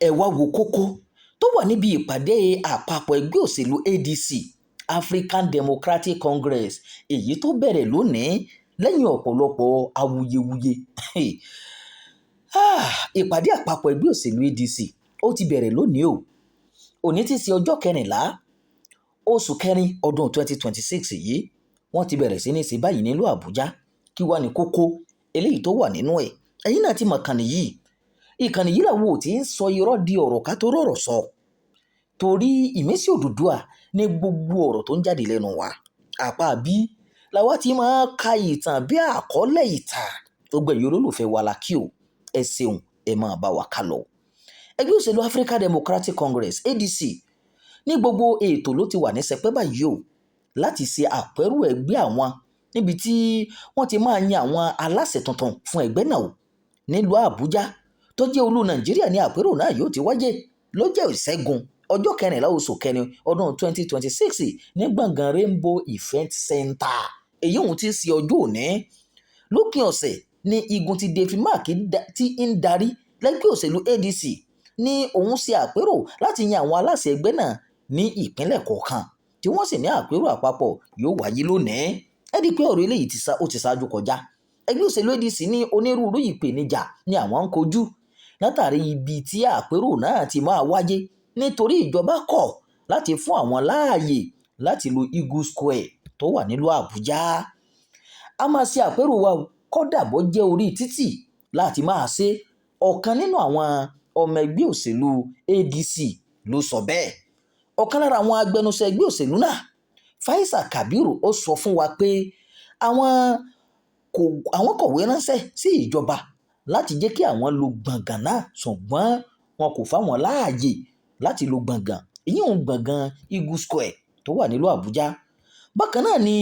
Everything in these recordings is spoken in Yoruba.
Ẹ wá wo kókó tó wà níbi ìpàdé àpapọ̀ ẹgbẹ́ òṣèlú ADC, African Democratic Congress, èyí tó bẹ̀rẹ̀ lónìí lẹ́yìn ọ̀pọ̀lọpọ̀ awuyewuye. Ìpàdé àpapọ̀ ẹgbẹ́ òṣèlú ADC ó ti bẹ̀rẹ̀ lónìí o. Òní ti ṣe ọjọ́ 14 oṣù kẹrin ọdún 2026 yìí, wọ́n ti bẹ̀rẹ̀ sí ní ṣe báyìí nílùú Àbújá. Kí wá ní kókó eléyìí tó wà nínú ẹ̀? Ẹ̀yin náà ti mọ̀ kànnì yìí. Ìkànnì yìí làwọn ò tí ń sọ irọ́ di ọ̀rọ̀ ká tó rọ̀rọ̀ sọ. Torí ìmísí Odùduwà ní gbogbo ọ̀rọ̀ tó ń jáde lẹ́nu wa. Àpá bí làwa ti máa ka ìtàn bí àkọọ́lẹ̀ ìtàn. Gbogbo ẹ̀yin olólùfẹ́ wa la kí o. Ẹ ṣeun, ẹ máa bá wa ká lọ. Ẹgbẹ́ òṣèlú African Democratic Congress, ADC, ní gbogbo ètò ló ti wà ní sẹpẹ́ báyìí o láti ṣe àpérò ẹgbẹ́ àwọn níbi tí wọ́n ti máa yan àwọn aláṣẹ tuntun fún ẹgbẹ́ náà o. Nílùú Àbújá tó jẹ́ olú Nàìjíríà ní àpérò náà yóò ti wáyé lọ́jọ́ Ìṣẹ́gun, ọjọ́ 14 oṣù kẹrin ọdún 2026 ní gbọ̀ngàn Rainbow Event Center. Èyí òun ti ṣe ọjọ́ òní. Lópin ọ̀sẹ̀ ní igun ti David Mark tí ń darí lẹ́gbẹ́ òṣèlú ADC ní òun ṣe àpérò láti yan àwọn aláṣẹ ẹgbẹ́ náà ní ìpínlẹ̀ kọ̀ọ̀kan, tí wọ́n sì ní àpérò àpapọ̀ yóò wáyé lónìí. Ẹ rí i pé ọ̀rọ̀ eléyìí ó ti ṣáájú kọjá. Ẹgbẹ́ òṣèlú ADC ní onírúurú ìpèníjà ni àwọn ń kojú látàrí ibi tí àpérò náà ti máa wáyé, nítorí ìjọba kọ̀ láti fún àwọn láàyè láti lo Eagle Square tó wà nílùú Àbújá. A máa ṣe àpérò wa kódà bó jẹ́ orí títì láti máa ṣe. Ọ̀kan nínú àwọn ọmọ ẹgbẹ́ òṣèlú ADC ló sọ bẹ́ẹ̀. Ọ̀kan lára àwọn agbẹnusọ ẹgbẹ́ òṣèlú náà, Faisal Kabiru, ó sọ fún wa pé àwọn kọ̀wé ránṣẹ́ sí ìjọba láti jẹ́ kí àwọn lo gbọ̀ngàn náà, ṣùgbọ́n wọn kò fáwọn láàyè láti lo gbọ̀ngàn, ìyẹn gbọ̀ngàn Eagle Square tó wà nílùú Àbújá. Bákan náà ni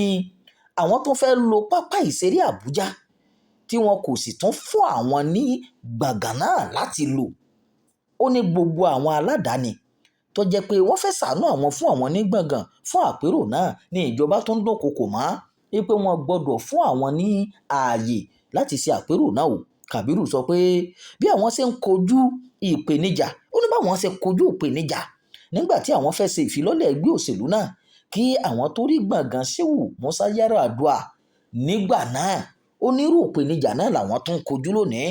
àwọn tó fẹ́ lo pápá ìṣeré Àbújá tí wọn kò sì tún fún àwọn ní gbọ̀ngàn náà láti lò. Ó ní gbogbo àwọn aládàáni tó jẹ́ pé wọ́n fẹ́ ṣàánú àwọn fún àwọn ní gbọ̀ngàn fún àpérò náà ní ìjọba tó ń dúnkokò mọ́ wípé wọ́n gbọ́dọ̀ fún àwọn ní ààyè láti ṣe àpérò náà o. Kabiru sọ pé bí àwọn ṣe ń kojú ìpèníjà, ó ní báwọn ṣe kojú ìpèníjà nígbà tí àwọn fẹ́ ṣe ìfilọ́lẹ̀ ẹgbẹ́ òṣèlú náà kí àwọn tó rí gbọ̀ngàn Shehu Musa Yar'Adua nígbà náà, onírú ìpèníjà náà làwọn tó ń kojú lónìí.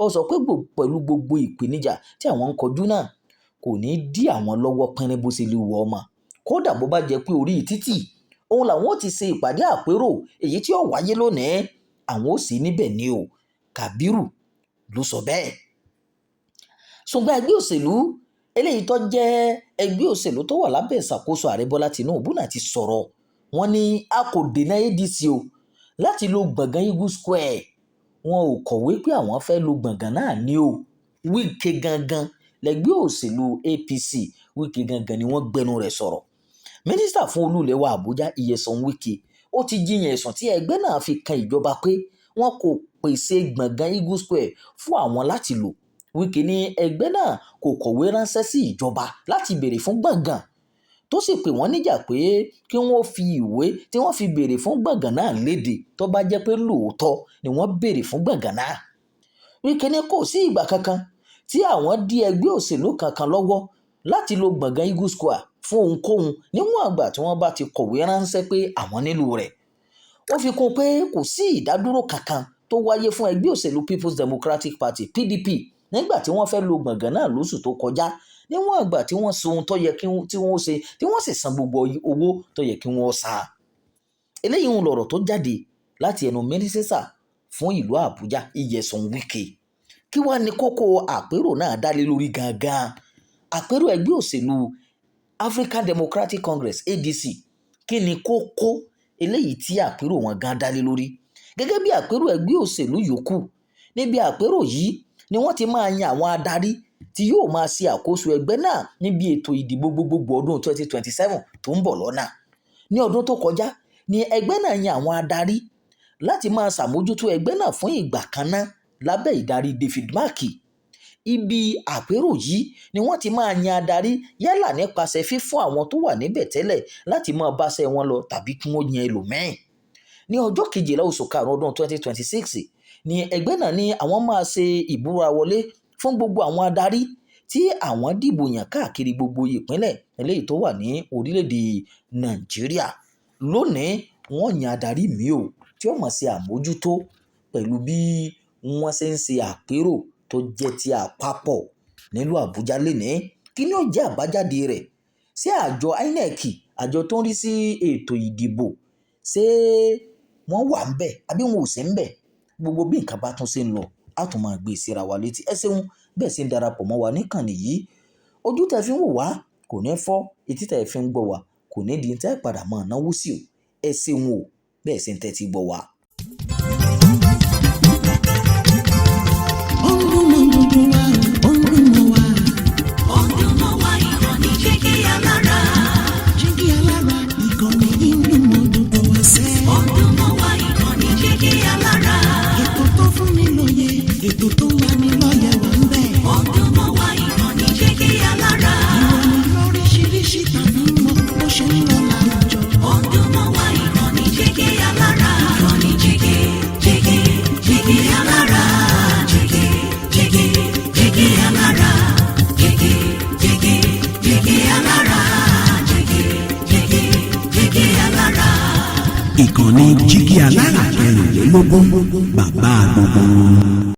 Ó sọ pé pẹ̀lú gbogbo ìpèníjà tí àwọn ń kojú náà kò ní dí àwọn lọ́wọ́ pínrín bó ṣe lè wù ọmọ. Kódà bó bá jẹ́ pé orí títì òun làwọn ó ti ṣe ìpàdé àpérò èyí tí ó wáyé lónìí, àwọn ó sì níbẹ̀ ni o. Kabiru ló sọ bẹ́ẹ̀. Ṣùgbọ́n ẹgbẹ́ òṣèlú eléyìí tó jẹ́ ẹgbẹ́ òṣèlú tó wà lábẹ́ ìṣàkóso ààrẹ Bọ́lá Tinubu náà ti sọ̀rọ̀. Wọ́n ní a kò dènà ADC o láti lo gbọ̀ngàn Eagle Square. Wọn ò kọ̀wé pé àwọn fẹ́ lo gbọ̀ngàn náà ní o. Wike gangan lẹ́gbẹ́ òṣèlú APC, Wike gangan ni wọ́n gbẹnu rẹ̀ sọ̀rọ̀. Mínísítà fún olú ilẹ̀ wa Àbújá, Nyesom Wike, ó ti jiyàn ẹ̀sùn tí ẹgbẹ́ náà fi kan ìjọba pé wọn kò pèsè gbọ̀ngàn Eagle Square fún àwọn láti lò. Wike ní ẹgbẹ́ náà kò kọ̀wé ránṣẹ́ sí ìjọba láti béèrè fún gbọ̀ngàn, tó sì pè wọ́n níjà pé kí wọ́n fi ìwé tí wọ́n fi béèrè fún gbọ̀ngàn náà léde tó bá jẹ́ pé lóòótọ́ ni wọ́n béèrè fún gbọ̀ngàn náà. Wike ní kò sí ìgbà kankan tí àwọn dí ẹgbẹ́ òṣèlú kankan lọ́wọ́ láti lo gbọ̀ngàn Eagle Square fún ohunkóhun níwọ̀n ìgbà tí wọ́n bá ti kọ̀wé ránṣẹ́ pé àwọn nílò rẹ̀. Ó fi kún pé kò sí ìdádúró kankan tó wáyé fún ẹgbẹ́ òṣèlú People's Democratic Party, PDP, nígbà tí wọ́n fẹ́ lo gbọ̀ngàn náà lóṣù tó kọjá, níwọ̀n ìgbà tí wọ́n ṣe ohun tó yẹ kí wọ́n ṣe tí wọ́n sì san gbogbo owó tó yẹ kí wọ́n san. Eléyìí ń lọ̀rọ̀ tó jáde láti ẹnu mínísítà fún ìlú Àbújá, Nyesom Wike. Kí wá ní kókó àpérò náà dá lé lórí gangan? Àpérò ẹgbẹ́ òṣèlú African Democratic Congress, ADC, kí ni kókó eléyìí tí àpérò wọn gan dá lé lórí? Gẹ́gẹ́ bí àpérò ẹgbẹ́ òṣèlú yòókù, níbi àpérò yìí ni wọ́n ti máa yan àwọn adarí tí yóò máa ṣe àkóso ẹgbẹ́ náà níbi ètò ìdìbò gbogbogbò ọdún 2027 tó ń bọ̀ lọ́nà. Ní ọdún tó kọjá ni ẹgbẹ́ náà yan àwọn adarí láti máa ṣàmójútó ẹgbẹ́ náà fún ìgbà kan náà lábẹ́ ìdarí David Mark. Ibi àpérò yìí ni wọ́n ti máa yan adarí yálà nípasẹ̀ fífún àwọn tó wà níbẹ̀ tẹ́lẹ̀ láti máa báṣẹ́ wọn lọ tàbí kí wọ́n yan ẹlòmíín. Ní ọjọ́ 12 oṣù karùn-ún ọdún 2026 ni ẹgbẹ́ náà ní àwọn máa ṣe ìbúra wọlé fún gbogbo àwọn adarí tí Tí àwọn dìbò yàn káàkiri gbogbo ìpínlẹ̀ eléyìí tó wà ní orílẹ̀-èdè Nàìjíríà lónìí, wọ́n yan adarí míì o tí ó máa ṣe àmójútó pẹ̀lú bí wọ́n ṣe ń ṣe àpérò tó jẹ́ ti àpapọ̀ nílùú Àbújá lénìí. Kí ni ó jẹ́ àbájáde rẹ̀? Ṣé àjọ INEC, àjọ tó ń rí sí ètò ìdìbò, ṣé wọ́n wà ńbẹ̀ àbí wọn ò sí ńbẹ̀? Gbogbo bí nǹkan bá tún ṣe ń lọ, a tún máa gbé e síra wa létí. Ẹ ṣeun bẹ́ẹ̀ ṣe ń darapọ̀ mọ́ wa níkànnì yìí. Ojú tẹ́ fi ń wò wá kò ní fọ́, etí tẹ́ fi ń gbọ́ wá kò ní di tẹ́ padà máa náwó sí o. Ẹ ṣeun o bẹ́ẹ̀ ṣe ń tẹ́tí gbọ́ wá. Ó ń dún mọ́ gbogbo wa, ó ń dún mọ́ wa. Ó ń dún mọ́ wa, ìkànnì Jígí Alára. Jígí Alára, ìkànnì yìí ń dún mọ́ gbogbo wa sẹ́. Ó ń dún mọ́ wa, ìkànnì Jígí Alára. Ètò tó fún ni lóye, ètò tó ń lani lọ́yẹ̀ wà ń bẹ̀. Ó ń dún mọ́ wa, ìkànnì Jígí Alára. Ìròyìn lóríṣiríṣi tàbí mọ bó ṣe ń lọ láwùjọ. Ó ń dún mọ́ wa, ìkànnì Jígí Alára. Ìkànnì Jígí, Jígí, Jígí Alára. Jígí, Jígí, Jígí Alára. Jígí, Jígí, Jígí Alára. Jígí, Jígí, Jígí Alára. Ìkànnì Jígí Alára 24, bàbá gbogbo wọn.